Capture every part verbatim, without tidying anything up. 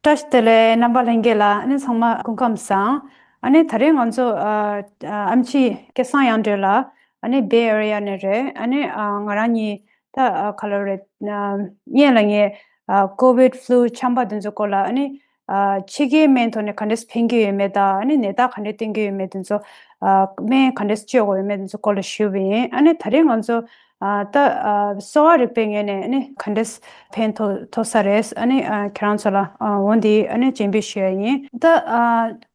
བཀྲ་ཤིས་བདེ་ལེགས། རྣམ་པ་ལྷན་རྒྱས་ལ་ཨ་ནི་ཚང་མ་སྐུ་ཁམས་བཟང་། ཨ་ནི་ད་རེས་ང་ཚོ་ཨ་ཨ་ཨེམ་ཆི་སྐལ་བཟང་དབྱངས་སྒྲོན་ལགས་ཨ་ནི་Bay Area་ནས་རེད། ཨ་ནི་ཨ་ང་རང་གཉིས་ད་ཨ་ག་ལོ་རེད། ཨ་སྔོན་ལ་ངས་ཨ་COVID flu་ཆམ་པ་དེ་ཚོ་སྐོར་ལ་ཨ་ནི་ཨ་ཕྱི་རྒྱལ་སྨན་ཐོག་ནས་ག་འདྲས་ཕན་གྱི་ཡོད་མེད་དང་ཨ་ནི་ནད་རྟགས་ག་འདྲས་བསྟན་གྱི་ཡོད་མེད་དེ་ཚོ་ཨ་སྨན་ག་འདྲས་སྤྱོད་དགོས་ཡོད་མེད་དེ་ཚོ་སྐོར་ལ་ཞུས་པ་ཡིན། ཨ་ནི་ད་རེས་ང་ཚོ་ཨ་ད་ཨ་གསོ་བ་རིག་པའི་ངོས་ནས་ཨ་ནི་ག་འདྲས་ཕན་ཐོགས་ཐོགས་ས་རེད། ཨ་ནི་ཨ་ཁྱེད་རང་ཚོ་ལ་ཨ་འོ་འདི་ཨ་ནི་སྤྱན་འབུལ་ཞུ་ཡ་ཡིན། ད་ཨ་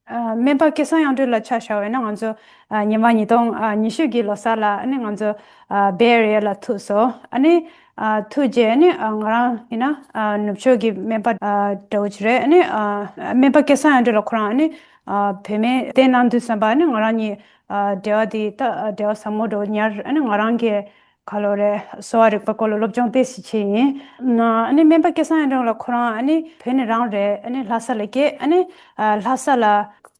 ཨ་སྨན་པ་སྐལ་བཟང་དབྱངས་སྒྲོན་ལགས་ཆ་བཞག་པ་ཡིན་ན་ང་ཚོ་ཨ་ཉི་མ་ཉིས་སྟོང་ཨ་ཉི་ཤུ་གི་ལོ་གསར་ལ་ཨ་ནི་ང་ཚོ་ཨ་Bay Area་ལ་ཐུག་སོང་། ཨ་ནི་ཨ་ཐུག་རྗེས་ཨ་ནི་ཨ་ང་རང་ཡིན་ན་ཨ་ནུབ་ཕྱོགས་ཀྱི་སྨན་པ་ཨ་འདྲ་བོ་ཅིག་རེད། ཨ་ནི་ཨ་སྨན་པ་སྐལ་བཟང་དབྱངས་སྒྲོན་ལགས་ཁོ་རང་ཨ་ནི་ཨ་བོད་སྨན་བསྟེན་གནང་དུས་ཙམ་པ་ཨ་ནི་ང་རང་གཉིས་ཨ་འབྲེལ་བ་དེ་ད་འབྲེལ་བ་ཟབ་མོ་འདྲ་བོ་ཉར། ཨ་ནི་ང་རང་གིས་ག་ལོ་རེད། གསོ་བ་རིག་པ་སྐོར་ལ་སློབ་སྦྱོང་ཏོག་ཙམ་བྱས་ཡིན། ན་ཨ་ནི་སྨན་པ་སྐལ་བཟང་དབྱངས་སྒྲོན་ལགས་ཁོ་རང་ཨ་ནི་བོད་ནས་རང་རེད། ཨ་ནི་ལྷ་ས་ལ་སྐྱེས། ཨ་ནི་ཨ་ལྷ་ས་ལ་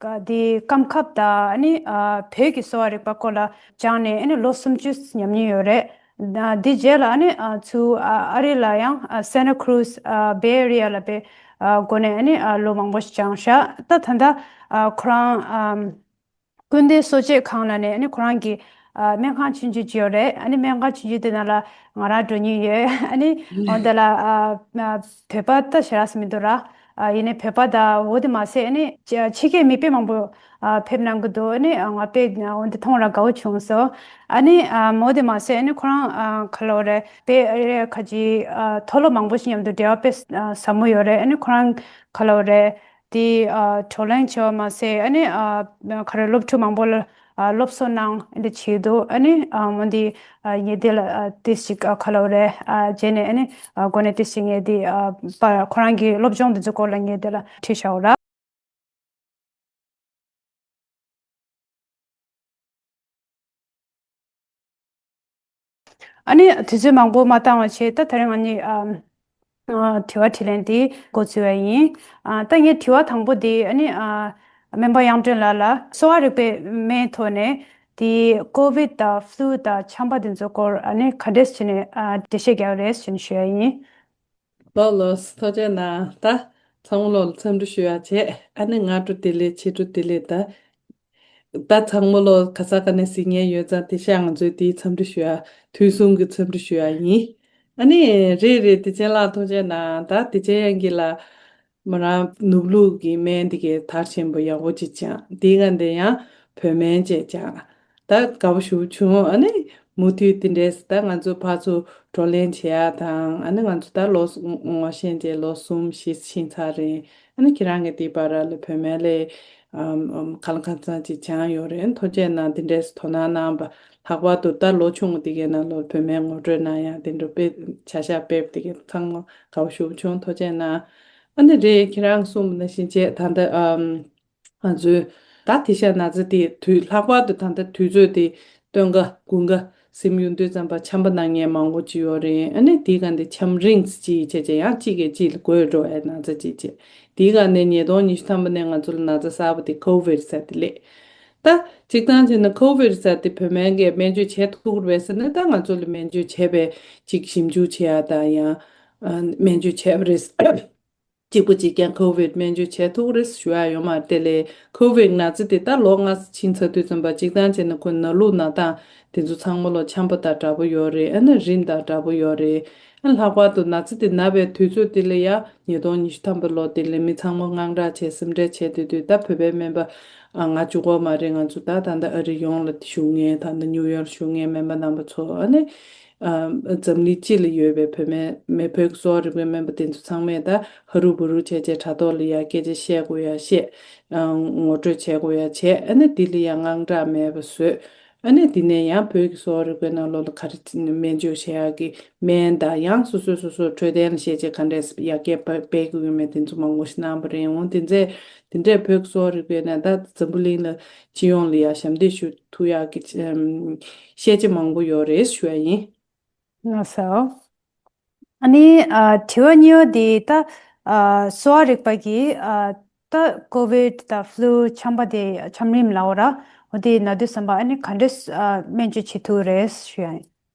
ཀ་དེ་སྐམ་ཁབ་དང་ཨ་ནི་ཨ་བོད་ཀྱི་གསོ་བ་རིག་པ་སྐོར་ལ་སྦྱངས་ནས་ཨ་ནི་ལོ་སུམ་ཅུ་ཉམས་མྱོང་ཡོད་རེད། ཨ་དེ་རྗེས་ལ་ཨ་ནི་ཨ་ཚུར་ཨ་ཨ་རི་ལ་ཡང་ཨ་Santa Cruz་ཨ་Bay Area་ལ་པའི་ཨ་སྒོ་ནས་ཨ་ནི་ཨ་ལོ་མང་པོ་ཞིག་སྦྱངས་ཤག་ད་ད་ལྟ་ཨ་ཁོ་རང་ཨ་ཀུན་བདེ་གསོ་བྱེད་ཁང་ལ་ནས་ཨ་ནི་ཁོ་རང་གི་ཨ་སྨན་ཁང་ཆུང་ཆུང་ཅིག་ཡོད་རེད། ཨ་ནི་སྨན་ཁང་ཆུང་ཆུང་དེ་ནང་ལ་ང་རང་འགྲོ་མྱོང་ཡོད། ཨ་ནི་འོ་དེ་ལ་ཨ་ཨ་བོད་པ་ད་ཞེ་དྲག་མི་འདུག་ར། ཨ་ཡིན་ནའི་བོད་པ་དང་འོ་དེ་མ་ཟད་ཨ་ནི་ཕྱི་ཕྱི་རྒྱལ་མི་དཔེ་མང་པོ་ཨ་ཕེབས་གནང་གི་འདུག་ཨ་ནི་ཨ་ང་དཔེ་འོ་དེ་མཐོང་ར་དགའ་བོ་བྱུང་སོང་། ཨ་ནི་ཨ་འོ་དེ་མ་ཟད་ཨ་ནི་ཁོ་རང་ཨ་ག་ལོ་རེད། དཔེ་ཨ་ཁ་ཅིག་ཨ་མཐོ་སློབ་མང་པོ་ཞིག་མཉམ་དུ་འབྲེལ་བ་དཔེ་ཨ་ཟབ་མོ་ཡོད་རེད། ཨ་ནི་ཁོ་རང་ག་ལོ་རེད། དེ་ཨ་བགྲོ་གླེང་བྱས་པ་མ་ཟད་ཨ་ནི་ཨ་ག་རེ་སློབ་ཕྲུག་མང་པོ་ལ་ཨ་སློབ་གསོ་གནང་འདི་བྱས་འདུག་ཨ་ནི་ཨ་འོན་ཏེ་ཨ་ངས་དེ་ལ་ཨ་ཏིས་ཅིག་ཨ་ག་ལོ་རེད། ཨ་བྱས་ནས་ཨ་ནི་ཨ་འགོ་ནས་ཏིས་ཅིག་ངས་དེ་ཨ་པ་ཁོ་རང་གི་སློབ་སྦྱོང་འདི་ཚོ་སྐོར་ལ་ངས་དེ་ལ་ཁྲིད་བཞག་ར། ཨ་ནི་དུས་ཚོད་མང་པོ་མ་བཏང་བ་བྱས། ད་ད་རེས་ང་གཉིས་ཨ་ཨ་དྲི་བ་དྲིས་ལན་འདི་འགོ་འཛུགས་པ་ཡིན། ཨ་ད་ངའི་དྲི་བ་དང་པོ་འདི་ཨ་ནི་ཨ་སྨན་པ་དབྱངས་སྒྲོན་ལགས་ལ་གསོ་བ་རིག་པའི་སྨན་ཐོག་ནས་དེ་ཀོ་བིད་དང་ཕླུ་དང་ཆམ་པ་འདི་ཚོ་སྐོར་ཨ་ནི་ག་འདྲས་བྱས་ནས་ཨ་འགྲེལ་བཤད་རྒྱག་རེད་ཞེས་ཞུ་ཡ་ཡིན། ལགས་ལགས། ཐུགས་རྗེ་གནང་། ད་ཚང་མ་ལོ་ལ་འཚམས་འདྲི་ཞུ་ཡ་བྱས། ཨ་ནི་སྔ་དྲོ་བདེ་ལེགས། ཕྱི་དྲོ་བདེ་ལེགས། ད་ད་ཚང་མ་ལོ་ག་ས་ག་ནས་གཟིགས་མཁན་ཡོད་ཙང་དེ་ཤ་ང་ཚོས་དེའི་འཚམས་འདྲི་ཞུ་ཡ། དུས་གསུམ་གྱི་འཚམས་འདྲི་ཞུ་ཡ་ཡིན། ཨ་ནི་རེད་རེད། བདེ་ཆེན་ལགས་ཐུགས་རྗེ་གནང་། ད་བདེ་ཆེན་དབྱངས་སྐྱིད་ལགས་མོ་རང་ནུབ་ལུགས་ཀྱི་སྨན་དེ་གའི་དར་ཆེན་པོ་ཡག་པོ་ཅིག་སྦྱངས། དེའི་སྒང་དེ་ཡང་བོད་སྨན་བཅས་སྦྱངས། ད་དགའ་པོ་ཞེ་པོ་བྱུང་། ཨ་ནི་མུ་མཐུད་དེ་འདྲས་ད་ང་ཚོ་ཕར་ཚུར་བགྲོ་གླེང་བྱེད་ཡ་དང་། ཨ་ནི་ང་ཚོ་ད་ལོ་ངོ་ཤེས་བྱས་ལོ་གསུམ་བཞི་ཕྱིན་ཚར་རེད། ཨ་ནི་ཁྱེད་རང་གིས་དེའི་བར་ལ་བོད་སྨན་ལས་ཨམ་ཨམ་གང་ལ་གང་འཚམ་ཅིག་སྦྱངས་ཡོད་རེད། ཐུགས་རྗེ་གནང་། དེ་འདྲས་དོ་སྣང་གནང་བ། ལྷག་པར་དུ་ད་ལོ་ཆུང་ངུ་དེ་གའི་ནང་ལོ་བོད་སྨན་ངོ་སྤྲོད་གནང་ཡ་དེ་འདྲ་དཔེ་བྱ་བཞག་སྤེལ་བ་དེ་གའི་ཚང་མ་དགའ་པོ་ཞེ་པོ་བྱུང་། ཐུགས་རྗེ་གནང་། ཨ་ནི་རེད། ཁྱེད་རང་གསུངས་པ་ནང་བཞིན་བྱས་ད་ལྟ་ཨམ་ང་ཚོའི་ད་དེ་ཤ་ན་ཚ་དེ་དུས་ལྷག་པར་དུ་ད་ལྟ་དུས་ཚོད་དེ་སྟོན་ཀ་དགུན་ཀ་ཟིན་ཡོང་དུས་ཙམ་པ་ཆམ་པ་ན་མཁན་མང་པོ་ཅིག་ཡོད་རེད། ཨ་ནི་དེའི་སྒང་དེ་ཆམ་རིམས་ཅིག་བྱས་བྱས་ཡང་གཅིག་གིས་གཅིག་ལ་འགོས་འགྲོ་ཡ་ན་ཚ་ཅིག་བྱས། དེའི་སྒང་ནས་ཉིས་སྟོང་ཉི་ཤུ་ཐམ་པ་ནས་ང་ཚོ་ལ་ན་ཚ་གསར་པ་དེ་ཀོ་བིད་ཟེར་དེ་སླེབས། ད་སྤྱིར་བཏང་བྱས་ན་ཀོ་བིད་ཟེར་དེ་བོད་སྨན་གྱིས་སྨན་བཅོས་བྱེད་ཐུབ་ཀྱི་རེད་ཟེར་ན། ད་ང་ཚོ་ལ་སྨན་བཅོས་བྱས་པའི་ཅིག་ཞིབ་འཇུག་བྱེད་ཡ་དང་ཡང་ཨ་སྨན་བཅོས་བྱས་པ་རེད། གཅིག་པ་གཅིག་རྐྱང་ཀོ་བིད་སྨན་བཅོས་བྱས་ཐུབ་ཀྱི་རེད་ཞུ་ཡ་ཡོད་མ་རེད། དེ་ལས་ཀོ་བིད་ན་ཚ་དེ་ད་ལོ་ལྔ་ཕྱིན་ཚར་དུས་ཙམ་པ་སྤྱིར་བཏང་བྱས་ན་ཁོ་ན་ལུགས་ན་སྟངས་དེ་ཚོ་ཚང་མ་ལོ་ཆམ་པ་དང་འདྲ་པོ་ཡོད་རེད། ཨ་ནི་རིམས་དང་འདྲ་པོ་ཡོད་རེད། ཨ་ལྷག་པར་དུ་ན་ཚ་དེ་ན་བའི་དུས་ཚོད་དེ་ལ་ཡ་ཉིས་སྟོང་ཉི་ཤུ་ཐམ་པའི་ལོ་དེ་ལ་མི་ཚང་མ་དངངས་སྐྲག་བྱས་སེམས་ཁྲལ་བྱས་དུས་དུས། ད་བོད་པའི་སྨན་པ་ཨ་ང་གཅིག་པོ་མ་རེད། ང་ཚོ་ད་ད་ལྟ་ཨ་རི་ཡོངས་ལ་བཞུགས་མཁན། ད་ལྟ་ནིའུ་ཡོག་ལ་བཞུགས་མཁན་སྨན་པ་རྣམ་པ་ཚོ། ཨ་ནི་ཨ་འཛམ་གླིང་སྤྱི་ལ་ཡོད་པའི་བོད་སྨན་མེ་བོད་ཀྱི་གསོ་བ་རིག་པའི་སྨན་པ་དེ་ཚོ་ཚང་མས་ད་ཧ་རུ་བུ་རུ་བྱས་བྱས་དྲ་ཐོག་ལ་ཡ་སྐད་ཆ་བཤད་དགོས་ཡ་བཤད། ཨ་ངོ་སྤྲོད་བྱེད་དགོས་ཡ་བྱས། ཨ་ནི་དེ་ལ་ཡང་དངངས་སྐྲག་མེད་པ་བཟོས། ཨ་ནི་དེ་ནས་ཡང་བོད་ཀྱི་གསོ་བ་རིག་པའི་ནང་ལོགས་ལ་ག་རེ་སྨན་བཅོས་བྱེད་ཡག་གི་སྨན་དང་། ཡང་སོ་སོས་སོ་སོའི་འཕྲོད་བསྟེན་ལ་བྱས་རྗེས་ག་འདྲས་ཡར་རྒྱས་སྤེལ་དགོས་ཡོད་མེད་དེ་ཚོ་མང་པོ་ཞིག་གནང་བ་རེད། འོང་དེ་ཚེ་དེ་འདྲས་བོད་ཀྱི་གསོ་བ་རིག་པའི་ནང་ད་འཛམ་བུ་གླིང་ལ་སྤྱི་ཡོངས་ལ་ཡང་ཞབས་འདེགས་ཞུ་ཐུབ་ཡག་གི་ཤེས་བྱ་མང་པོ་ཡོད་རེད་ཞུ་ཡ་ཡིན། ལགས་སོ། ཨ་ནི་ཨ་དྲི་བ་གཉིས་པ་དེ་ད་ཨ་གསོ་བ་རིག་པ་གིས་ཨ་ད་ཀོ་བིད་དང་ཕླུ་ཆམ་པ་དེ་འཆམ་རིམས་ལབ་དགོས་ར། འོ་དེ་ན་དུས་ཙམ་པ་ཨ་ནི་ག་འདྲས་ཨ་སྨན་བཅོས་བྱེད་ཐུབ་རེད་ཞུ་ཡ་ཡིན།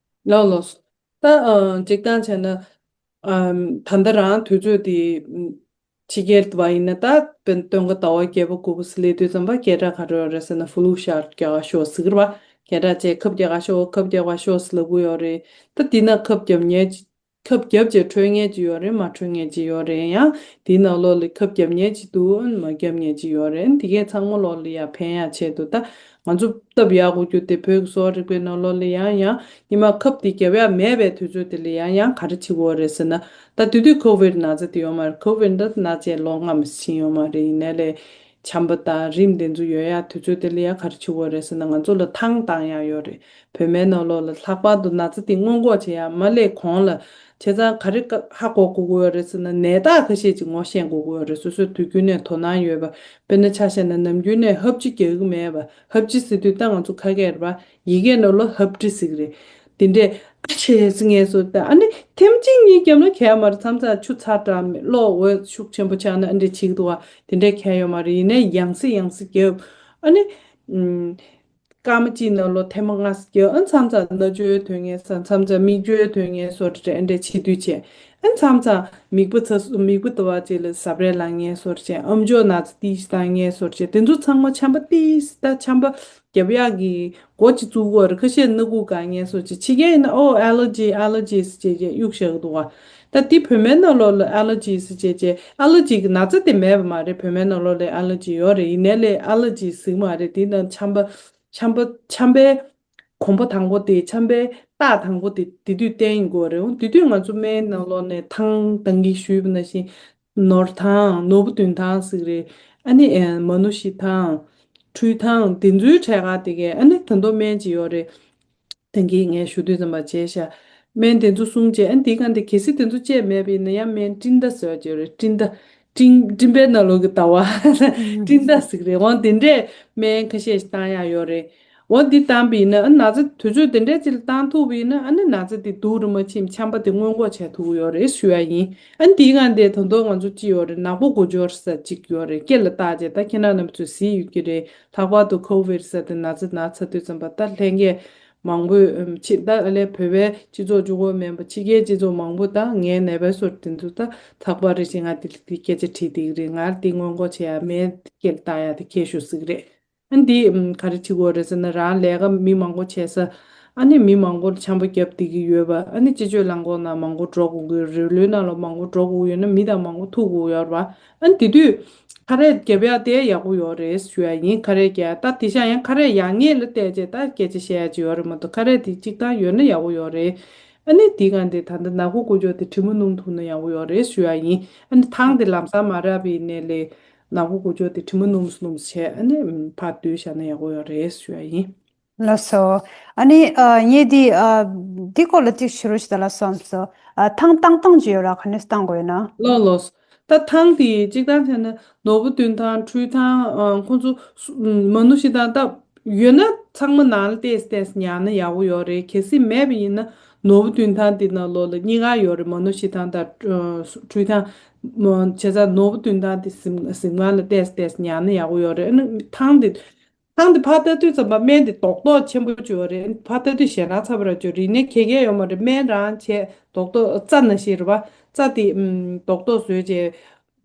ལགས་ལགས། ད་ཨ་སྤྱིར་བཏང་བྱས་ན་ཨ་ད་ལྟ་རང་དུས་ཚོད་དེ་ ཕྱི་རྒྱལ་བ་ཡིན་ན་ད་དཔེར་ན་སྟོན་ཁ་ཟླ་བ་བརྒྱད་པ་དགུ་པ་སླེབས་དུས་ཙམ་པ་སྐད་གྲགས་ག་རེ་ཡོད་རེད་ཟེར་ན་flu shot རྒྱག་ག་ཤོག་ཟེར་གི་རེད་པ། སྐད་གྲགས་བྱས་ཁབ་རྒྱག་ག་ཤོག་ཁབ་རྒྱག་ག་ཤོག་ཟེར་ལབ་གི་ཡོད་རེད། ད་འདི་ན་ཁབ་རྒྱག་མཁན་ཅིག་ཁབ་བརྒྱབ་བྱས་འཕྲོད་མཁན་ཅིག་ཡོད་རེད། མ་འཕྲོད་མཁན་ཅིག་ཡོད་རེད། ཡང་དེའི་ནང་ལོགས་ལ་ཁབ་བརྒྱབ་མཁན་ཅིག་འདུག་མ་བརྒྱབ་མཁན་ཅིག་ཡོད་རེད། འདི་གས་ཚང་མ་ལོགས་ལ་ཡ་ཕན་ཡག་ཆེད་དུ་ད་ང་ཚོ་སྟབས་ཡག་པོ་རྒྱུ་དེ་བོད་ཀྱི་གསོ་བ་རིག་པའི་ནང་ལོགས་ལ་ཡང་ཡང་ཉི་མ་ཁབ་དེ་བརྒྱབ་ཡག་མེད་པའི་དུས་ཚོད་དེ་ལ་ཡང་ཡང་ག་རེ་བྱེད་དགོས་རེད་ཟེར་ན། ད་དེ་དུས་ཁོ་བིད་ན་ཚ་དེ་ཡོད་མ་རེད། ཁོ་བིད་འདི་ན་ཚ་ལོ་ལྔ་མ་ཕྱིན་ཡོད་མ་རེད། ཡིན་ནའི་ལས། ཆམ་པ་དང་རིམས་དེ་ཚོ་ཡོད་ཡག་དུས་ཚོད་དེ་ལ་ཡང་ག་རེ་བྱེད་དགོས་རེད་ཟེར་ན་ང་ཚོ་ལ་ཐང་བཏང་ཡག་ཡོད་རེད། བོད་སྨན་ནང་ལོགས་ལ་ལྷག་པར་དུ་ན་ཚ་དེ་སྔོན་འགོག་བྱེད་ཡག་མ་སླེབས་གོང་ལ་བྱས་ཙང་ག་རེ་ཧ་གོ་དགོས་ཀྱི་ཡོད་རེད་ཟེར་ན་ནད་རྟགས་ཁ་ཤས་ཅིག་ངོ་ཤེས་དགོས་ཀྱི་ཡོད་རེད། སོ་སོའི་དུས་རྒྱུན་ནས་དོ་སྣང་ཡོད་པ། དཔེར་ན་ཆ་བཞག་ན་ནམ་རྒྱུན་ནས་ཧབ་སྦྲིད་རྒྱག་གི་མེད་པ། ཧབ་སྦྲིད་ཟེར་དུས་ད་ང་ཚོ་ཁ་སྐད་རེད་པ། ཡི་གེ་ནང་ལ་ཧབ་སྦྲིད་ཟེར་གི་རེད། དེ་འདྲས་ཨ་ཆེ་ཟེར་ངེས་སོ། ད་ཨ་ནི་ཐེམ་གཅིག་གཉིས་བརྒྱབ་ན་གལ་མ་རེད། མཚམས་མཚམས་ཆུ་ཚ་དྲགས་མེད་གློག་འོད་ཤུགས་ཆེན་པོ་ཆགས་ན་ཨ་འདྲས་བྱེད་ཀྱི་འདུག་བ། དེ་འདྲས་གལ་ཡོད་མ་རེད། ཡིན་ནའི་ཡང་སེ་ཡང་སེ་བརྒྱབ། ཨ་ནི་ཨམ། སྐར་མ་གཅིག་ནང་ལོགས་ཐེངས་མ་ལྔ་ཙམ་བརྒྱབ། ཨ་མཚམས་མཚམས་སྣ་བཅོས་དོན་ངེས་ས། མཚམས་མཚམས་མིག་བཅོས་དོན་ངེས་སོ་དེ་འདྲས་ཨ་འདྲས་བྱེད་དུས་བྱས། ཨ་མཚམས་མཚམས་མིད་པ་ཚ་མིད་པ་དུ་བ་ཅིག་ལ་ཟ་འབྲས་ལངས་ངེས་སོ་དེ་འདྲས། ཨམ་ཅོག་ན་ཚ་ཏིས་བཏང་ངེས་སོ་དེ་འདྲས། དེ་ཚོ་ཚང་མ་ཆམ་པ་ཏིས་ད་ཆམ་པ་རྒྱབ་ཡག་གི་འགོ་ཅིག་བཙུགས་ཀྱི་ཡོད་རེད། ཁ་ཤས་སྣ་ཁུག་འགག་ངེས་སོ་ཅིག་ཕྱི་རྒྱལ་ཡིན་ན་ཨོ་allergy allergies ཅེས་ཅེས་གཡུག་བཞག་གི་འདུག་བ། ད་འདི་བོད་སྨན་ནང་ལོགས་ལ་allergies ཅེས་ཅེས་allergy གི་ན་ཚ་དེ་མེད་པ་མ་རེད། བོད་སྨན་ནང་ལོགས་ལ་allergy ཡོད་རེད། ཡིན་ནའི་ལས་allergy ཟེར་གི་མ་རེད། དེ་ནང་ཆམ་པ་ཆམ་པ་ཆམ་པའི་གོམ་པ་དང་པོ་དེ་ཆམ་པའི་རྟགས་དང་པོ་དེ་དེ་དུས་བསྟན་ཡོང་གི་ཡོད་རེད། འོ་དེ་དུས་ང་ཚོ་སྨན་ནང་ལོགས་ནས་ཐང་ད་གིན་ཞུས་པ་ནང་བཞིན་ནོར་ཐང་ནོར་བུ་བདུན་ཐང་ཟེར་གི་རེད། ཨ་ནི་ཨེ་མ་ནུ་ཤི་ཐང་ཁྲུས་ཐང་དེ་ཚོའི་གྲས་ཁ་དེ་གས་ཨ་ནི་ད་དུང་སྨན་ཅིག་ཡོད་རེད། ད་གིན་ངས་ཞུ་དུས་ཙམ་པ་བྱས་ཤག་སྨན་དེ་ཚོ་གསུམ་བཅས་ཨ་ནི་དེའི་སྒང་དེ་གལ་སྲིད་དེ་ཚོ་བཅས་མེད་པ་ཡིན་ན་ཡང་སྨན་སྤྲིན་ཟླ་ཟེར་བ་ཅིག་ཡོད་རེད། སྤྲིན་ཟླ་སྤྲིན་སྤྲིན་པའི་ནང་ལོགས་ཀྱི་ཟླ་བ་སྤྲིན་ཟླ་ཟེར་གི་རེད། འོ་དེ་འདྲས་སྨན་ཁ་ཤས་ཤིག་བཏང་ཡག་ཡོད་རེད། འོ་འདི་བཏང་པ་ཡིན་ན་ཨ་ན་ཚ་དུས་ཚོད་དེ་འདྲས་ཅིག་ལ་བཏང་ཐུབ་པ་ཡིན་ན་ཨ་ནི་ན་ཚ་དེ་སྡུག་རུ་མ་ཕྱིན་ཆམ་པ་དེ་སྔོན་འགོག་བྱས་ཐུབ་ཀྱི་ཡོད་རེད་ཞུ་ཡ་ཡིན། ཨ་ནི་དེའི་སྒང་དེ་ད་དུང་ང་ཚོ་ཅི་ཡོད་རེད། ནག་པོ་གོ་འབྱོར་ཟེར་ཅིག་ཡོད་རེད། སྐེ་ལ་བཏགས་བྱས་ད་ཁྱེད་རང་རྣམ་པ་ཚོས་གཟིགས་ཡོད་ཀྱི་རེད། ལྷག་པར་དུ་ཁོ་བིད་ཟེར་དེ་ན་ཚ་ན་ཚ་དུས་ཙམ་པ་ད་ལྷན་རྒྱས་མང་པོས་ཨམ་ཕྱི་ད་ཨ་ལས་བོད་པའི་སྤྱི་ཚོགས་གཅིག་པོ་མིན་པ་ཕྱི་རྒྱལ་སྤྱི་ཚོགས་མང་པོ་ད་ངའི་ནད་པའི་སོར་དེ་ཚོ་ད་ཚགས་པར་རེ་བཞིན་ང་དེ་དེ་སྐད་ཆ་དྲིས་བསྡད་ཀྱི་རེད། ང་དེ་སྔོན་འགོག་བྱེད་ཡ་མེད་སྐེ་ལ་བཏགས་ཡ་དེ་ཁྱེར་ཤོག་ཟེར་གི་རེད། ཨ་འདི་ཨམ་ག་རེ་བྱེད་དགོས་རེད་ཟེར་ན་རང་ལས་ཀ་མི་མང་པོ་བྱེད་ས་ཨ་ནི་མི་མང་པོར་ཆམ་པ་བརྒྱབ་བསྡད་ཀྱི་ཡོད་པ། ཨ་ནི་སྤྱི་སྤྱོད་རླངས་འཁོར་ནང་མང་པོ་འགྲོ་དགོས་ཀྱི་རེད། ལུས་ནང་ལ་མང་པོ་འགྲོ་དགོས་ཀྱི་ཡོད་ན་མི་དང་མང་པོ་ཐུག་དགོས་ཡོད་རེད་པ། ཨ་ནི་དེ་དུས་ཁ་རས་རྒྱབ་ཡག་དེ་ཡག་པོ་ཡོད་རེད་ཞུ་ཡ་ཡིན། ཁ་རས་རྒྱག་ད་དེ་ཤ་ཡང་ཁ་རས་ཡག་ཉེས་ལ་བལྟས་རྗེས་ད་སྐད་ཆ་བཤད་ཡ་ཅིག་ཡོད་རེད་མ་གཏོགས་ཁ་རས་དེ་གཅིག་ཐང་ཡོད་ན་ཡག་པོ་ཡོད་རེད། ཨ་ནི་དེའི་སྒང་དེ་ད་ལྟ་ནག་པོ་གོ་འབྱོར་དེ་དྲི་མ་སྣོམ་ཐུབ་ན་ཡག་པོ་ཡོད་རེད་ཞུ་ཡ་ཡིན། ཨ་ནི་ཐང་དེ་ལམ་སང་མ་རག་པ་ཡིན་ནའི་ལས་ནག་པོ་གོ་འབྱོར་དེ་དྲི་མ་སྣོམ་སྣོམ་བྱས་ཨ་ནི་ཕར་བསྡུས་བཞག་ན་ཡག་པོ་ཡོད་རེད་ཞུ་ཡ་ཡིན། ལགས་སོ། ཨ་ནི་ཨ་ངས་འདི་ཨ་འདི་སྐོར་ལ་ཅིག་ཞུ་རོགས་ཞུ་ད་ལ་སོང་སོ། ཨ་ཐང་བཏང་སྟངས་ཅིག་ཡོད་ར། ག་ནས་བཏང་དགོས་ཡོད་ན། ལགས་ལགས། ད་ཐང་དེ་གཅིག་ཐང་བྱས་ན་ནོར་བུ་བདུན་ཐང་ཁྲུས་ཐང་ཨ་ཁོང་ཚོ་སུ་མ་ནུ་ཤི་ཐང་ད་ཡོད་ན་ཚང་མ་ནང་ལ་ཏེས་ཏེས་ཉར་ན་ཡག་པོ་ཡོད་རེད། གལ་སྲིད་མེད་པ་ཡིན་ན་ནོར་བུ་བདུན་ཐང་དེ་ནང་ལོགས་ལ་གཉིས་ཀ་ཡོད་རེད། མ་ནུ་ཤི་ཐང་དང་ཁྲུས་ཐང་། བྱས་ཙང་ནོར་བུ་བདུན་ཐང་དེ་གཟིམ་གཟིམ་ཁང་ལ་ཏེས་ཏེས་ཉར་ན་ཡག་པོ་ཡོད་རེད། ཨ་ནི་ཐང་དེ་ཐང་དེ་ཕར་ལྟ་དུས་ཙམ་པ་སྨན་དེ་རྡོག་རྡོག་ཆེན་པོ་ཅིག་ཡོད་རེད། ཕར་ལྟ་དུས་ཞེད་སྣང་ཚ་པོ་ར་ཅིག་ཡོད་རེད། ཡིན་ནའི་ཁྱད་ཁྱད་ཡོད་མ་རེད། སྨན་རང་བྱས་རྡོག་རྡོག་རྩ་ནང་བཞིན་རེད་པ། རྩ་དེ་ཨམ་རྡོག་རྡོག་བཟོས་བྱས་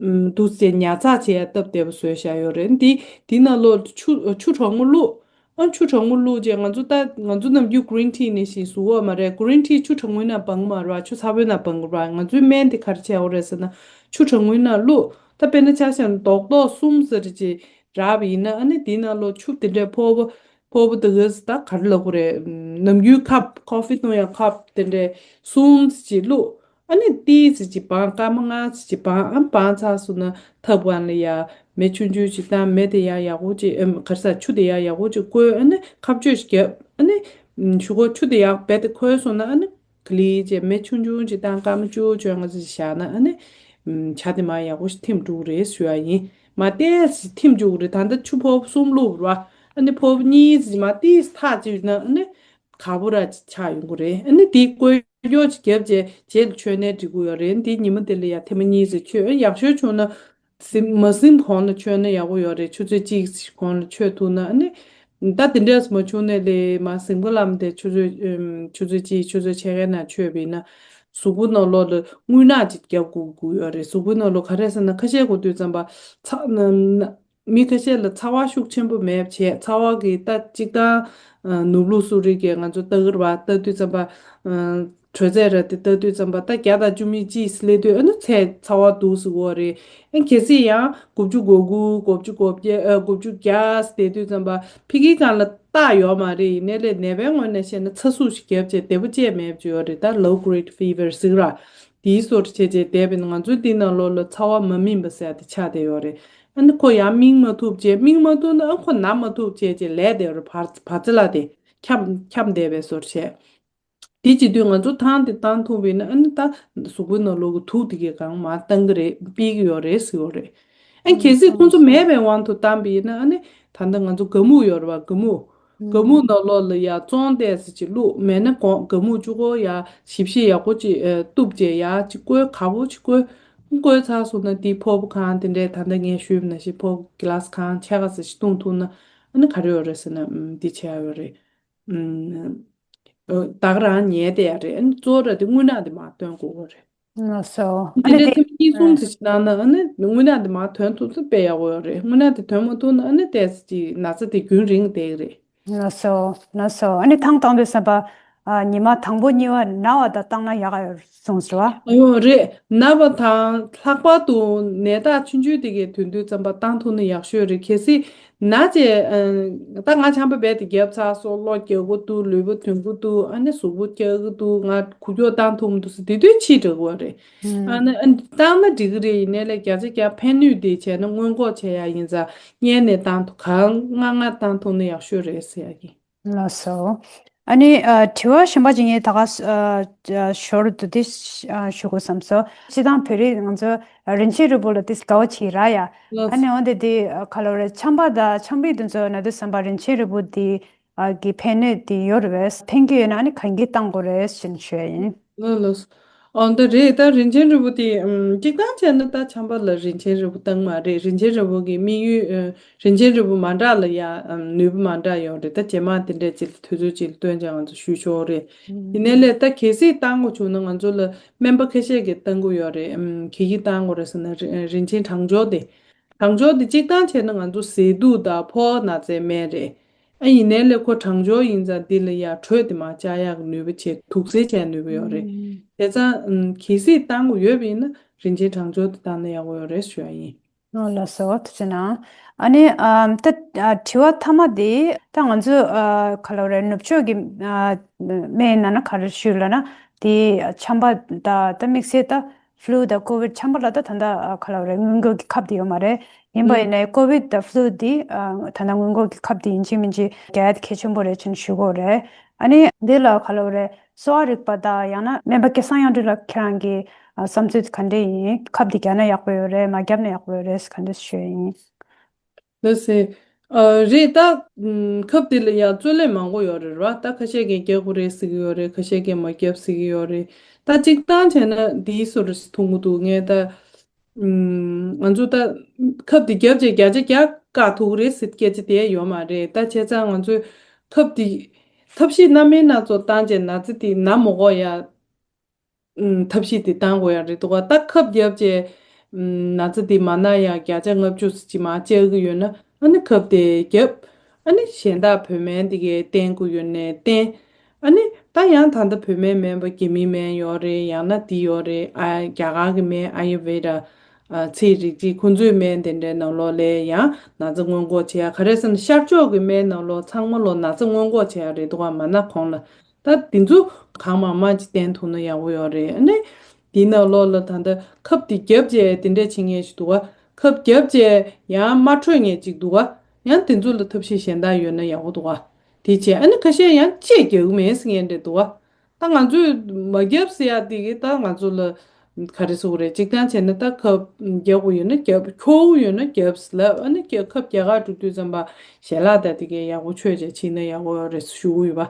ཨམ་འདུག་སེ་ཉར་ཚགས་བྱས་ཡ་སྟབས་བདེ་པོ་བཟོས་བཞག་ཡོད་རེད། འདི་འདི་ནང་ལོགས་ཆུ་ཆུ་གྲང་མོ་བླུགས། ཨ་ཆུ་གྲང་མོ་བླུགས་རྗེས་ང་ཚོ་ད་ང་ཚོ་ནམ་རྒྱུན་green tea ནང་བཞིན་བཟོ་གི་ཡོད་མ་རེད། green tea ཆུ་གྲང་མོའི་ནང་སྦང་གི་མ་རེད་པ། ཆུ་ཚ་པོའི་ནང་སྦང་གི་རེད་པ། ང་ཚོའི་སྨན་དེ་ག་རེ་བྱས་ཡོད་རེད་ཟེར་ན་ཆུ་གྲང་མོའི་ནང་བླུགས། ད་དཔེར་ན་ཆ་བཞག་ན་རྡོག་རྡོག་གསུམ་ཙམ་ཅིག་རག་པ་ཡིན་ན་ཨ་ནི་དེའི་ནང་ལོགས་ཆུ་དེ་འདྲའི་ཕོར་པ་ཕོར་པ་དེ་ག་ད་ག་རེ་ལབ་དགོས་རེད། ནམ་རྒྱུན་ཁབ་ཀོ་ཧྥི་བཏུང་ཡ་ཁབ་དེ་འདྲའི་གསུམ་ཙམ་ཅིག་བླུགས། ཨ་ནི་ཏིས་ཙམ་ཅིག་སྦང་། སྐར་མ་ལྔ་ཙམ་ཅིག་སྦང་། ཨ་སྦང་ཚར་སོང་ན་ཐབ་སྒང་ལ་ཡ་མེ་ཆུང་ཆུང་ཅིག་བཏང་། མེ་དེ་ཡ་ཡག་པོ་ཅིག་ཨེམ་ག་རེ་ཟ་ཆུ་དེ་ཡ་ཡག་པོ་ཅིག་བསྐོལ། ཨ་ནི་ཁ་གཅོད་ཅིག་བརྒྱབ། ཨ་ནི་ཨམ་གཞུག་གུ་ཆུ་དེ་ཡག་རྦད་དེ་ཁོལ་སོང་ན་ཨ་ནི་ག་ལེར་ཅིག་མེ་ཆུང་ཆུང་ཅིག་བཏང་། སྐར་མ་བཅུ་བཅོ་ལྔ་ཙམ་ཅིག་བཞག་ན་ཨ་ནི་ཨམ་ཇ་དེ་མར་ཡག་པོ་ཞིག་ཐིམ་འགྲོ་གི་རེད་ཞུ་ཡ་ཡིན། མར་ཏོག་ཙམ་ཐིམ་འགྲོ་གི་རེད། ད་ལྟ་ཆུ་ཕོར་པ་གསུམ་བླུགས་པ་རེད་པ། ཨ་ནི་ཕོར་པ་གཉིས་ཙམ་མར་ཏོག་ཙམ་ཐག་བཅད་ན་ཨ་ནི་ག་པོ་ར་ཅིག་ཆགས་ཡོང་གི་རེད། ཨ་ནི་དེ་བསྐོལ་ཡག་ཅིག་བརྒྱབ་རྗེས་རྗེས་ལ་མཆོད་ནའི་འགྲིག་གི་ཡོད་རེད། འདི་ཉི་མ་དེ་ལ་ཡ་ཐེངས་མ་གཉིས་ཙམ་མཆོད། ཡག་ཤོས་བྱུང་ན་གཟིམ་མ་གཟིམ་གོང་ལ་མཆོད་ན་ཡག་པོ་ཡོད་རེད། ཆུ་ཚོད་གཅིག་གོང་ལ་མཆོད་ཐུབ་ན་ཨ་ནི། ད་དེ་འདྲས་མ་བྱུང་ནའི་ལས་མར་གཟིམ་ཁང་ལམ་དེ་ཆུ་ཚོད་ཨམ་ཆུ་ཚོད་གཅིག་ཆུ་ཚོད་ཕྱེད་ཀའི་ནང་མཆོད་པ་ཡིན་ན། གཟུགས་པོ་ནང་ལོགས་ལ་རྔུལ་ནག་ཅིག་བརྒྱབ་དགོས་དགོས་ཡོད་རེད། གཟུགས་པོ་ནང་ལོགས་ག་རེ་ཟེར་ན། ཁ་ཤས་གོ་དུས་ཙམ་པ་ཚ་ན་ན་མི་ཁ་ཤས་ལ་ཚ་བ་ཤུགས་ཆེན་པོ་མེད་བྱས། ཚ་བ་གི་ད་གཅིག་དང་ནུབ་ལུགས་སུ་རིག་གི་ང་ཚོ་ལྟ་གི་རེད་པ། ལྟ་དུས་ཙམ་པ། དྲོད་ཚད་ར་དེ་ལྟ་དུས་ཙམ་པ་ད་བརྒྱ་དང་བཅུ་མེད་གཅིག་སླེབས་དུས། ཨ་ནི་ཚད་ཚ་བ་འདུག་ཟེར་གོ་རེད། ཨ་གལ་སྲིད་ཡང་དགུ་བཅུ་གོ་དགུ། དགུ་བཅུ་གོ་བརྒྱད། ཨ་དགུ་བཅུ་བརྒྱད་བསྡད་དུས་ཙམ་པ་ཕ་གིའི་སྒང་ལ་རྟགས་ཡོད་མ་རེད། ཡིན་ནའི་ལས་ནད་པའི་ངོས་ནས་བཤད་ན་ཚ་ཟུག་ཞིག་བརྒྱབ་བྱས་བདེ་པོ་བྱས་མེད་བྱས་ཡོད་རེད། ད་low grade fever ཟེར་ར། དེའི་སོར་བྱས་བྱས་བསྡད་པ་ཡིན་ན་ང་ཚོའི་འདི་ནང་ལོགས་ལ་ཚ་བ་མ་སྨིན་པ་ཟེར་ཡ་དེ་ཆགས་བསྡད་ཡོད་རེད། ཨ་ནི་ཁོ་ཡང་སྨིན་མ་ཐུབ་བྱས། སྨིན་མ་ཐུབ་ན་ཨ་ཁོ་ན་མ་ཐུབ་བྱས་བྱས་ལས་བསྡད་ཡོད་རེད། བར་བར་རྩི་ལ་དེ་འཁྱམ་འཁྱམ་བསྡད་པའི་སོར་བྱས། དེ་བྱེད་དུས་ང་ཚོ་ཐང་དེ་བཏང་ཐུབ་པ་ཡིན་ན། ཨ་ནི་ད་གཟུགས་པོའི་ནང་ལོགས་ཀྱི་དུག་དེ་གས་གང་མར་བཏང་གི་རེད། སྤེལ་གི་ཡོད་རེད་ཟེར་ཡོད་རེད། ཨ་ནི་གལ་སྲིད་ཁོང་ཚོ་མེད་པའི་དབང་དུ་བཏང་པ་ཡིན་ན། ཨ་ནི་ད་ལྟ་ང་ཚོ་ག་མུག་ཡོད་རེད་པ། ག་མུག་ག་མུག་ནང་ལོགས་ལ་ཡ་བཙོང་ཏོག་ཙམ་ཅིག་བླུགས། མེད་ན་གོང་ག་མུག་གཅིག་པོ་ཡ་ཞིབ་ཞིབ་ཡག་པོ་ཅིག་ཨ་གཏུབ་བྱས་ཡ་ཅིག་བསྐོལ། ག་པོ་ཅིག་བསྐོལ། བསྐོལ་ཚར་སོང་ན་དེ་ཕོར་པ་གང་དེ་འདྲས། ད་ལྟ་ངས་ཞུས་པ་ནང་བཞིན་ཕོར་པ་གི་ལཱ་སི་གང་ཕྱེད་ཀ་ཙམ་ཞིག་བཏུང་ཐུབ་ན། ཨ་ནི་ག་རེ་ཡོད་རེད་ཟེར་ན། ཨམ་འདི་བྱས་ཡོད་རེད། ཨམ། ཨ་ད་ག་རང་ཉལ་བསྡད་ཡ་རེད། ཨ་ནི་གཙོ་བོ་ར་དེ་རྔུལ་ནག་དེ་མར་བཏོན་དགོས་ཀྱི་རེད། ལགས་སོ། ཨ་དེ་ནས་ནི་དེ་ཐེངས་གཉིས་གསུམ་ཙམ་ཞིག་བཏང་ན། ཨ་ནི་རྔུལ་ནག་དེ་མར་ཐོན་ཐུབ་ཚེ་དཔེ་ཡག་པོ་ཡོད་རེད། རྔུལ་ནག་དེ་ཐོན་མ་ཐུབ་ན་ཨ་ནི་ཏོག་ཙམ་ཅིག་ན་ཚ་དེ་རྒྱུན་རིང་བསྡད་ཀྱི་རེད། ལགས་སོ། ལགས་སོ། ཨ་ནི་ཐང་བཏང་དུས་ཙམ་པ། ཨ་ཉི་མ་དང་པོ་གཉིས་པ་ན་བ་དང་བཏང་ན་ཡག་ག་ཡོད་གསུངས་སོང་བ། ཨོ་རེད། ན་བ་དང་ལྷག་པར་དུ་ནད་རྟགས་ཆུང་ཆུང་དེ་གས་ཐོན་དུས་ཙམ་པ་བཏང་ཐུབ་ན་ཡག་ཤོས་རེད། གལ་སྲིད་ན་བྱས། ཨ་ད་ང་ཆམ་པ་རྦད་དེ་བརྒྱབ་ཚར་སོང་། གློ་རྒྱག་གི་འདུག་ལུས་པོ་དྲན་གྱི་འདུག་ཨ་ནི་གཟུགས་པོ་སྐྱོ་གི་འདུག་ང་འགུལ་སྐྱོད་བཏང་ཐུབ་མི་འདུག་ཟེར་དེ་དུས་ཕྱིས་འགྲོ་གི་རེད། ཨ་ནི་ཨ་ནི་བཏང་ན་འགྲིག་གི་རེད། ཡིན་ནའི་ལས་བརྒྱ་ཆ་བརྒྱ་ཕན་ནུས་དེ་བྱས་ན་སྔོན་འགོག་བྱེད་ཡ་ཡིན་ཙང་སྔོན་ནས་བཏང་ཐུབ། གང་སྔ་སྔ་བཏང་ཐུབ་ན་ཡག་ཤོས་རེད་ཟེར་ཡ་ཡིན། ལགས་སོ། ཨ་ནི་ཨ་དྲི་བ་གཞན་པ་ཅིག་ངས་ད་ག་ཨ་ཞོར་དུ་དེ་ཨ་ཞུ་དགོས་བསམ་སོང་། སྤྱིར་བཏང་བོད་རིགས་ང་ཚོ་རིན་ཆེན་རིལ་བུ་ལ་དེ་དགའ་བོ་ཅིག་རག་ཡ། ལགས་ཨ་ནི་འོན་ཏེ་དེ་ག་ལབ་རེད། ཆམ་པ་དང་ཆམ་པའི་དུས་ཚོད་ན་དུས་ཙམ་པ་རིན་ཆེན་རིལ་བུ་དེ་ཨ་གི་ཕན་ནུས་དེ་ཡོད་རེད་པས། ཕན་གྱི་ཡོད་ན་ཨ་ནི་གང་གི་བཏང་དགོས་རེད་ཞེས་ཞུ་ཡ་ཡིན། ལགས་ལགས། ཨོ་འདི་རེད། ད་རིན་ཆེན་རིལ་བུ་དེ་ཨམ་གཅིག་བཏང་བྱས་ན་ད་ཆམ་པ་ལ་རིན་ཆེན་རིལ་བུ་བཏང་མ་རེད། རིན་ཆེན་རིལ་བུ་གི་དམིགས་ཡུལ་ཨ་རིན་ཆེན་རིལ་བུ་མ་འདྲ་ལ་ཡ་ཨམ་ནུས་པ་མ་འདྲ་ཡོད་རེད། ད་རྗེས་མ་དེ་འདྲས་ཅིག་ལ་དུས་ཚོད་ཅིག་ལ་སྟོན་བྱས་ང་ཚོ་ཞུས་ཆོག་རེད། ཡིན་ནའི་ལས་ད་གལ་སྲིད་བཏང་དགོས་བྱུང་ན་ང་ཚོ་ལ་སྨན་པ་ཁ་ཤས་ཀྱིས་བཏང་གི་ཡོད་རེད། ཨམ་ག་གིས་བཏང་དགོས་རེད་ཟེར་ན་རི་རིན་ཆེན་གྲང་སྦྱོར་དེ། གྲང་སྦྱོར་དེ་གཅིག་བཏང་བྱས་ན་ང་ཚོ་ཟས་དུག་དང་ཕོ་བ་ན་ཚའི་སྨན་རེད། ཨ་ཡིན་ནའི་ལས་ཁོ་གྲང་སྦྱོར་ཡིན་ཙང་འདི་ལ་ཡ་དྲོད་དེ་མར་བཅག་ཡག་གི་ནུས་པ་བྱས། དུག་སེལ་བྱས་ནུས་པ་ཡོད་རེད། ཨུམ། བྱས་ཙང་ཨམ་གལ་སྲིད་བཏང་དགོས་ཡོད་པ་ཡིན་ན་རིན་ཆེན་གྲང་སྦྱོར་དེ་བཏང་ན་ཡག་པོ་ཡོད་རེད་ཞུ་ཡ་ཡིན། ཨོ་ལགས་སོ། ཐུགས་རྗེ་གནང་། ཨ་ནི་ཨམ་ད་ཨ་དྲི་བ་མཐའ་མ་དེ་ད་ང་ཚོ་ཨ་ག་ལབ་རེད། ནུབ་ཕྱོགས་ཀྱི་ཨ་སྨན་ནང་ན་ག་རེ་ཞུས་ལབ་ན་དེ་ཆམ་པ་ད་ད་དམིགས་བསལ་ད་ཕླུ་དང་ཀོ་བིད་ཆམ་པ་ལ་ད་ད་ལྟ་ཨ་ག་ལབ་རེད། སྔོན་འགོག་གི་ཁབ་དེ་ཡོད་མ་རེད། ཡིན་པ་ཡིན་ནའི་ཀོ་བིད་དང་ཕླུ་དེ་ཨ་ད་ལྟ་སྔོན་འགོག་གི་ཁབ་དེ་ཡིན་གཅིག་མིན་གཅིག་རྒྱག་ཡ་དེ་གལ་ཆེན་པོ་རེད་ཅེས་ཞུ་དགོས་རེད། ཨ་ནི་འདི་ལ་ག་ལབ་རེད། གསོ་བ་རིག་པ་དང་ཡང་ན་སྨན་པ་སྐལ་བཟང་དབྱངས་སྒྲོན་ལགས་ཁྱེད་རང་གི་ཨ་བསམ་ཚུལ་དེ་ག་འདྲས་ཡིན། ཁབ་དེ་བརྒྱབ་ན་ཡག་པོ་ཡོད་རེད། མ་བརྒྱབ་ན་ཡག་པོ་ཡོད་རེད་ག་འདྲས་ཞུ་ཡ་ཡིན། ལགས་སེ། ཨ་རེད་ད། ཨམ་ཁབ་དེ་ལ་ཡང་རྩོད་གླེང་མང་པོ་ཡོད་རེད་ར། ད་ཁ་ཤས་ཀྱིས་རྒྱག་དགོས་རེད་ཟེར་གྱི་ཡོད་རེད། ཁ་ཤས་ཀྱིས་མ་རྒྱབ་ཟེར་གྱི་ཡོད་རེད། ད་གཅིག་བཏང་བྱས་ན་འདིའི་སོར་མཐོང་གི་འདུག་ངས་ད། ཨམ་ང་ཚོ་ད་ཁབ་དེ་བརྒྱབ་བྱས་བརྒྱ་ཆ་བརྒྱ་བཀག་ཐུབ་ཀྱི་རེད་ཟེར་སྐད་ཆ་དེ་ཡོད་མ་རེད། ད་བྱས་ཙང་ང་ཚོས་ཁབ་དེ་ཐབས་ཤེས་སྣ་མིན་སྣ་ཚོགས་བཏང་བྱས་ན་ཚ་དེ་ན་མ་དགོས་ཡ། ཨུམ་ཐབས་ཤེས་དེ་བཏང་དགོས་ཡ་རེད་འདུག་ག་ད་ཁབ་བརྒྱབ་བྱས་ཨུམ་ན་ཚ་དེ་མ་ན་ཡ་བརྒྱ་ཆ་ལྔ་བཅུ་ཙམ་ཅིག་མར་བཅག་གི་ཡོད་ན། ཨ་ནི་ཁབ་དེ་བརྒྱབ། ཨ་ནི་གཞན་དག་བོད་སྨན་དེ་གས་བསྟེན་དགོས་ཡོད་ནའི་བསྟེན། ཨ་ནི་ད་ཡང་ད་ལྟ་བོད་སྨན་མིན་པ་རྒྱ་མིའི་སྨན་ཡོད་རེད། ཡང་ན་འདི་ཡོད་རེད། ཨ་རྒྱ་གར་གྱི་སྨན་ཨ་ཡུར་ཝེ་ད། ཨ་ཚེ་རིག་ཅིག་ཁོང་ཚོའི་སྨན་དེ་འདྲའི་ནང་ལོགས་ལ་ཡང་ན་ཚ་སྔོན་འགོག་བྱེད་ཡ། ག་རེ་ཟེར་ན་ཤར་ཕྱོགས་ཀྱི་སྨན་ནང་ལོགས་ཚང་མ་ལོགས་ན་ཚ་སྔོན་འགོག་བྱེད་ཡ་རེད་འདུག་ག་མ་ན་གོང་ལ། ད་དེ་ཚོ་གང་མང་མང་ཅིག་བསྟེན་ཐུབ་ན་ཡག་པོ་ཡོད་རེད། ཨ་ནི་དེའི་ནང་ལོགས་ལ་ད་ལྟ་ཁབ་དེ་བརྒྱབ་བྱས་དེ་འདྲས་བྱེད་མཁན་ཞིག་འདུག་ག་ཁབ་བརྒྱབ་བྱས་ཡང་མ་འཕྲོད་མཁན་ཅིག་འདུག་ག་ཡང་དེ་ཚོ་ལ་ཐབས་ཤེས་གཞན་དག་ཡོད་ན་ཡག་པོ་འདུག་ག་དེ་བྱས། ཨ་ནི་ཁ་ཤས་ཡང་ཅིག་རྒྱག་གི་མེད་ཟེར་མཁན་འདྲ་འདུག་ག་ད་ང་ཚོས་མ་བརྒྱབ་ཟེར་ཡ་དེ་གི་ད་ང་ཚོ་ལ་ག་རེ་ཟེར་དགོས་རེད། གཅིག་བཏང་བྱས་ན་ད་ཁབ་རྒྱག་དགོས་ཡོད་ན་རྒྱབ། འཁྱོག་པོ་ཡོད་ན་རྒྱབ་ལབ། ཨ་ནི་ཁབ་རྒྱག་ག་འགྲོ་དུས་ཙམ་པ་ཞལ་ལག་དང་དེ་གའི་ཡག་པོ་མཆོད་བྱས་ཕྱིན་ན་ཡག་པོ་རེད་ཞུ་གི་ཡོད་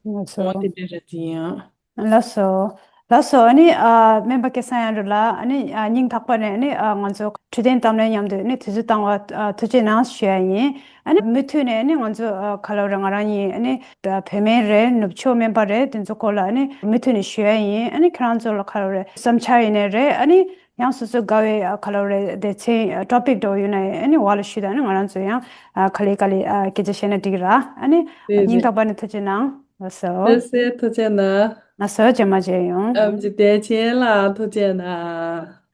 པ། ང་ཚོ་འོ་དེ་འདྲ་རེད་དེ་ཡང་། ལགས་སོ། ལགས་སོ། ཨ་ནི་ཨ་སྨན་པ་སྐལ་བཟང་དབྱངས་སྒྲོན་ལགས། ཨ་ནི་ཨ་སྙིང་ཐག་པ་ནས་ཨ་ནི་ཨ་ང་ཚོ་འཕྲོད་བསྟེན་གཏམ་གླེང་མཉམ་དུ་ཨ་ནི་དུས་ཚོད་བཏང་བ་ཨ་ཐུགས་རྗེ་གནང་ཞུ་ཡ་ཡིན། ཨ་ནི་མུ་མཐུད་ནས་ཨ་ནི་ང་ཚོ་ཨ་ག་ལབ་རེད། ང་རང་གཉིས་ཨ་ནི་བོད་སྨན་རེད། ནུབ་ཕྱོགས་སྨན་པ་རེད། དེ་ཚོ་སྐོར་ལ་ཨ་ནི་མུ་མཐུད་ནས་ཞུ་ཡ་ཡིན། ཨ་ནི་ཁྱེད་རང་ཚོ་ལ་ག་ལབ་རེད། བསམ་འཆར་ཡིན་ནའི་རེད། ཨ་ནི་ཡང་སོ་སོ་དགའ་བའི་ཨ་ག་ལབ་རེད། སྡེ་ཚན་ཨ་ཊོ་པིག་འདྲ་བོ་ཡོད་ན་ཨ་ནི་འོག་ལ་ཞུས་དང་། ཨ་ནི་ང་རང་ཚོ་ཡང་ཨ་ག་ལེ་ག་ལེ་ཨ་སྐད་ཆ་བཤད་ན་འགྲིག་གི་ར། ཨ་ནི་རེད་སྙིང་རེད། ཐག་པ་ནས་ཐུགས་རྗེ་གནང་། ལགས་སོ། ལགས་སོ། ཐུགས་རྗེ་གནང་། ལགས་སོ། རྗེས་མ་མཇལ་ཡོང་། ཨམ་ཅི་བདེ་ཆེན་ལགས་ཐུགས་རྗེ་གནང་།